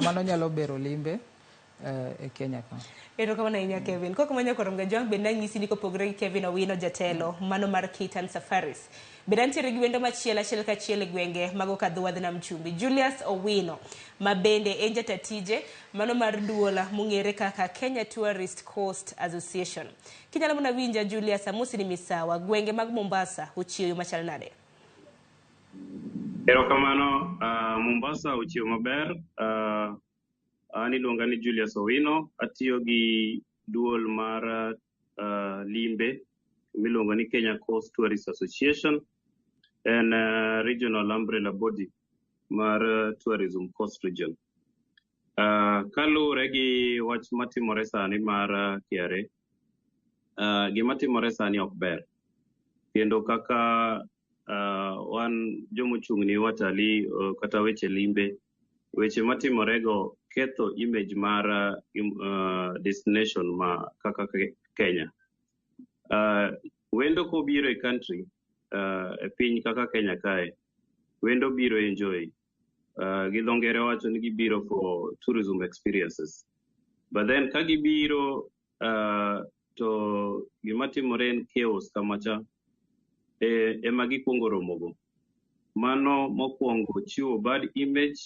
Mano nyalo bero limbe e Kenya ka. Erokamano ahinya, Kevin. Kok manya koro Mgajwang' bende anyisi ni kopogore gi Kevin Owino, jatelo mano mar Kitan Safaris. Bende antiere gi wendo machielo achiel kachiel e gwenge mag Okadhuwadh Nam Chumbi. Julius Owino ma bende en jata tije mano mar duol mong'ere kaka Kenya Tourist Coast Association. Kinyalo mana winja, Julius, amosi ni misawa. Gwenge mag Mombasa ochiew yo machal nade? Erokamano, Mombasa ochiew maber. An iluonga ni Julius Owino, atiyo gi duol mar limbe miluongo ni Kenya Coast Tourist Association. En regional umbrella body mar tourism coast region. Kaluwore gi wach matimore sani mar KRA, gima timore sani ok ber. Kendo kaka wan jomochung' ni watalii kata weche limbe, weche matimorego ketho image mar destination ma kaka Kenya. Wendo kobiro e country, e piny kaka Kenya kae, wendo biro enjoy. Gi dho ngere wacho ni gibiro for tourism experiences. But then ka gibiro to gima timore en chaos kamacha ema gikwongo romogo. Mano mokwongo chiwo bad image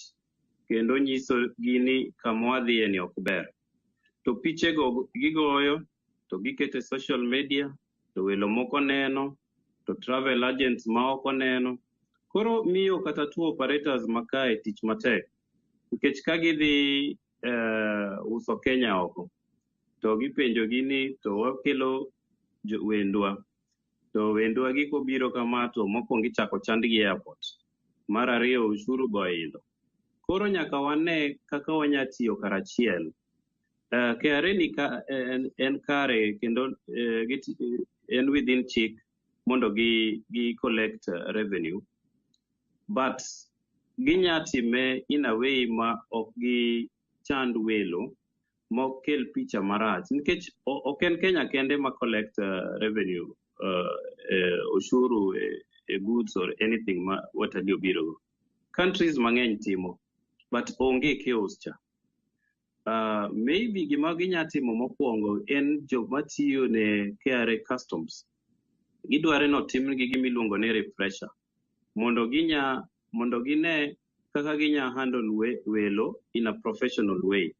kendo nyiso gi ni kama wadhiye ni ok ber. To pichego gigoyo to giketo e social media to welo moko neno to travel agents ma oko neno. Koro miyo kata tour operators ma kae tich matek. Nikech ka gidhi uso Kenya oko to gipenjo gi ni to wakelo wendwa to wendwa gi kobiro kama to mokwongo ichako chandgi e airport. Mar ariyo, ushuru be oidho. Koro nyaka wane kaka wanya tiyo karachiel. KRA ni ka, en kare kendo en within chik mondo gi collect revenue, but ginya time in a way ma ok gi chand welo, mok kel picha marach, nikech ok en Kenya kende ma collect revenue, ushuru e goods or anything ma watalii obiro go. Countries mang'eny timo, but onge chaos cha. Maybe gima ginya timo mokwongo en joma tiyo ne KRA customs gidware ni otimnegi gima iluongo ni refresher mondo gine kaka ginya handle welo in a professional way.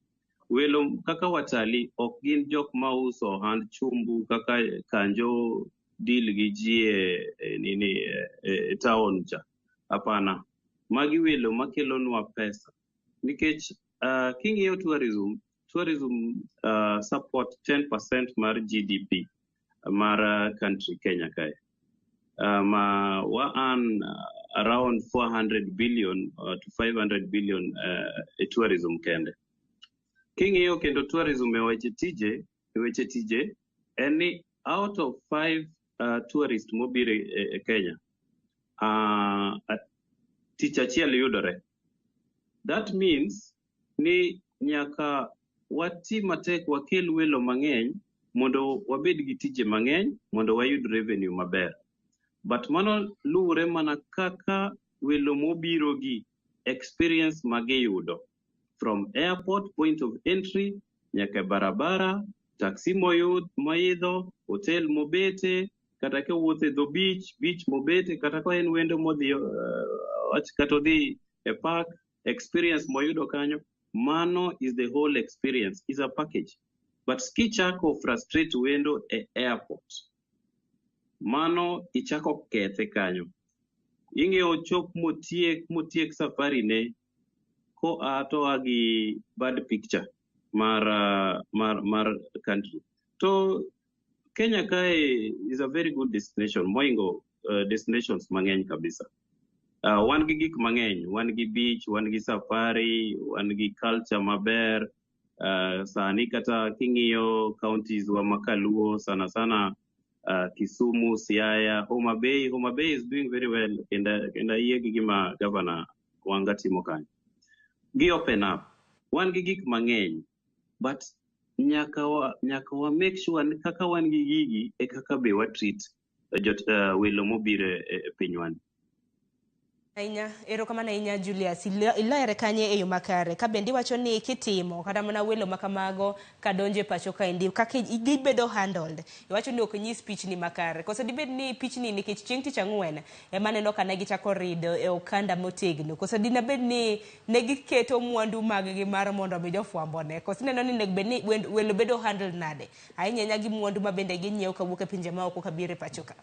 Welo kaka watalii ok gin jok mauso ohand chumbu kaka kanjo deal gi ji e nini e town cha. Hapana. Magi welo makelonwa pesa. Nikech king'iyo tourism, tourism support 10% mar GDP mar country Kenya kae. Wa earn around 400 billion to 500 billion e tourism kende. King'iyo kendo tourism e weche tije en ni out of five tourist mobiro e Kenya, tich achiel yudore. That means ni nyaka wati matek wakel welo mang'eny mondo wabed gi tije mang'eny mondo wayud revenue maber. But mano luwore mana kaka welo mobiro gi experience magiyudo from airport point of entry nyaka e barabara, taxi moyud moidho, hotel mobete, kata kowuotho e dho beach, beach mobete, kata ka en wendo modhi wach kata odhi e park, experience moyudo kanyo, mano is the whole experience, is a package. But kichako frustrate wendo e airport, mano ichako kethe kanyo. Ing'eyo chop motiek safari ne koa to oa gi bad picture mar country. To Kenya kae is a very good destination moingo destinations mang'eny kabisa. Wan gi gik mang'eny, wan gi beach, wan gi safari, wan gi culture maber. Sani kata king'iyo counties wa makaluo sana sana, Kisumu, Siaya, Homa Bay, Homa Bay is doing very well kendo ayie gi gima Governor Wanga timo kanyo. Gi open up. Wan gi gik mang'eny, but nyaka wa make sure ni kaka wan gi gigi e kaka be wa treat welo mobiro e pinywani. Ahinya, erokamano ahinya Julius. Ilere kanye e yo makare. Ka bende iwacho ni kitimo kata mana welo ma kamago kadonjo e pacho kaendi kaka gibedo handled. Iwacho ni ok nyis pichni makare. Koso dibed ni pichni nikech chieng' tich ang'wen ema aneno ka ne gichako rido e okanda motegno. Koso dina bed ni ne giketo mwandu mag gi mar mondo mi jofwambo ne. Koso ineno ni onego bed ni welo bedo handled nade? Ahinya ahinya gi mwandu ma bende ginyiewo kawuok e pinje maoko kabiro e pacho ka.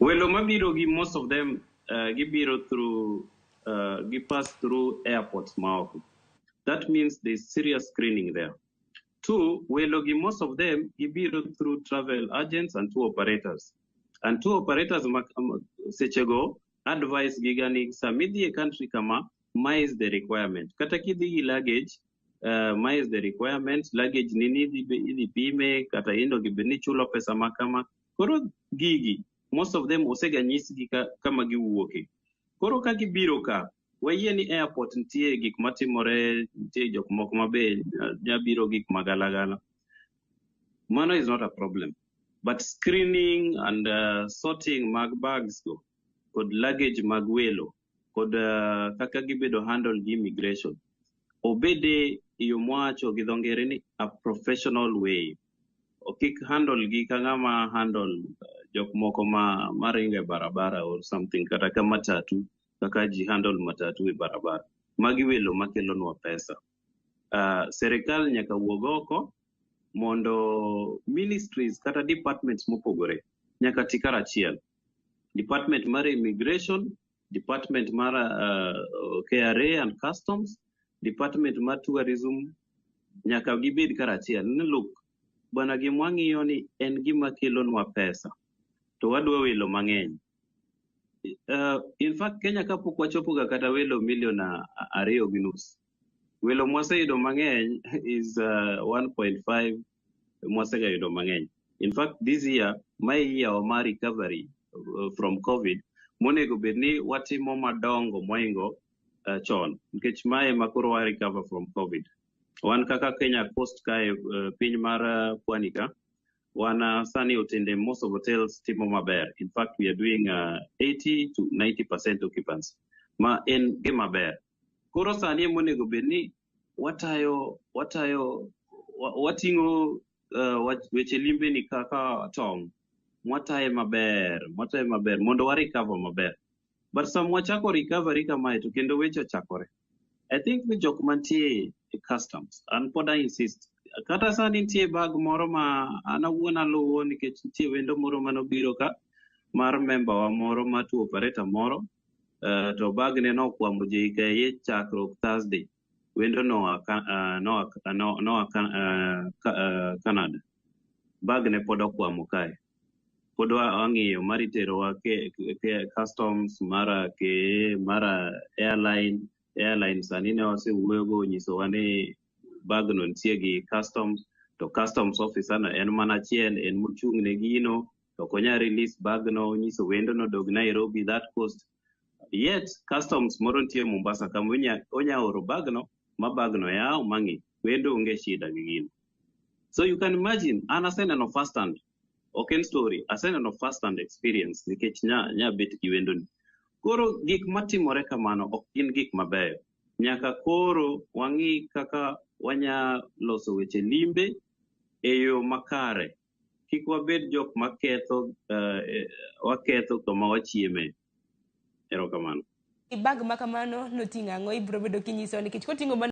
Welo mabiro gi, most of them gibiro through gi pass through airports maoko. That means there's serious screening there. Two, welo gi, most of them gibiro through travel agents and tour operators. And tour operators sechego advice giga ni samidhi e country kama, ma is the requirement. Kata kidhi gi luggage, ma is the requirement, luggage nini idhi pime, kata indo gibed ni chulo pesa ma kama. Koro gigi, most of them osega nyisgi kama giwuoke. Koro ka gibiro ka, wayie ni airport nitie gik matimore, nitie jok moko ma be nya biro gik magalagala. Mano is not a problem. But screening and sorting mag bags go, kod luggage mag welo, kod kaka gibedo handle gi immigration, obede e yo mwawacho gi dho ngere ni a professional way. Kik handle gi ka ng'ama handle jok moko ma maringo e barabara or something, kata ka matatu, kaka ji handle matatu e barabara. Magi welo makelonwa pesa. Serikal nyaka wuog oko mondo ministries kata departments mopogore nyaka ti karachiel. Department mar immigration, department mar KRA and customs, department mar tourism nyaka gibed karachiel. Ni look, bwana, gima wang'iyo ni en gima kelonwa pesa to wadwa welo mang'eny. In fact, Kenya kapok wachopo ga kata welo milion 2.5. Welo mwaseyudo mang'eny is 1.5 mwasega yudo mang'eny. In fact, this year, my year mar recovery from COVID, monego bed ni watimo madongo moingo chon, nikech mae ema koro wa recover from COVID. Wan kaka Kenya Coast kae, piny mar pwani ka, wan sani otende, most of hotels timo maber. In fact, we are doing 80 to 90% occupancy. Ma en gima ber. Koro sani ema onego bed ni watayo wating'o weche limbe ni kaka tong', mwataye maber mondo wa recover maber. But sama wachako recovery kamae to kendo weche ochakore. I think ni jok mantie e customs, an pod I insist. Kata sani nitie bag moro ma an awuon aluwo nikech nitie wendo moro manobiro ka mar member wa moro ma tour operator moro, to bag ne nokwamo JKIA chakruok Thursday. Wendo noa Canada. Bag ne pod okwamo kae. Pod wang'iyo mar iterowa ke customs, mara KA, mara airline. Airline sani ne wasewuoyogo, onyisowa ni bag no nitie gi customs, to customs officer no en mana achiel, en mochung' ne gino, to ok onyal release bag no, onyiso wendo no dog Nairobi that cost. Yet customs moro nitie Mombasa kama onya oro bag no, ma bag no yaw mang'i, wendo onge shida gi gino. So you can imagine, an aseneno first hand, ok en story, aseneno first hand experience nikech nya bet gi wendo ni. Koro gik matimore kamano ok gin gik mabeyo. Nyaka koro wang'i kaka wanya loso weche limbe e yo makare. Kik wabed jok maketho, waketho kama wachieme. Erokamano. Bag ma kamano noting'o ang'o? Ibiro bedo kinyisowa nikech koting'o mana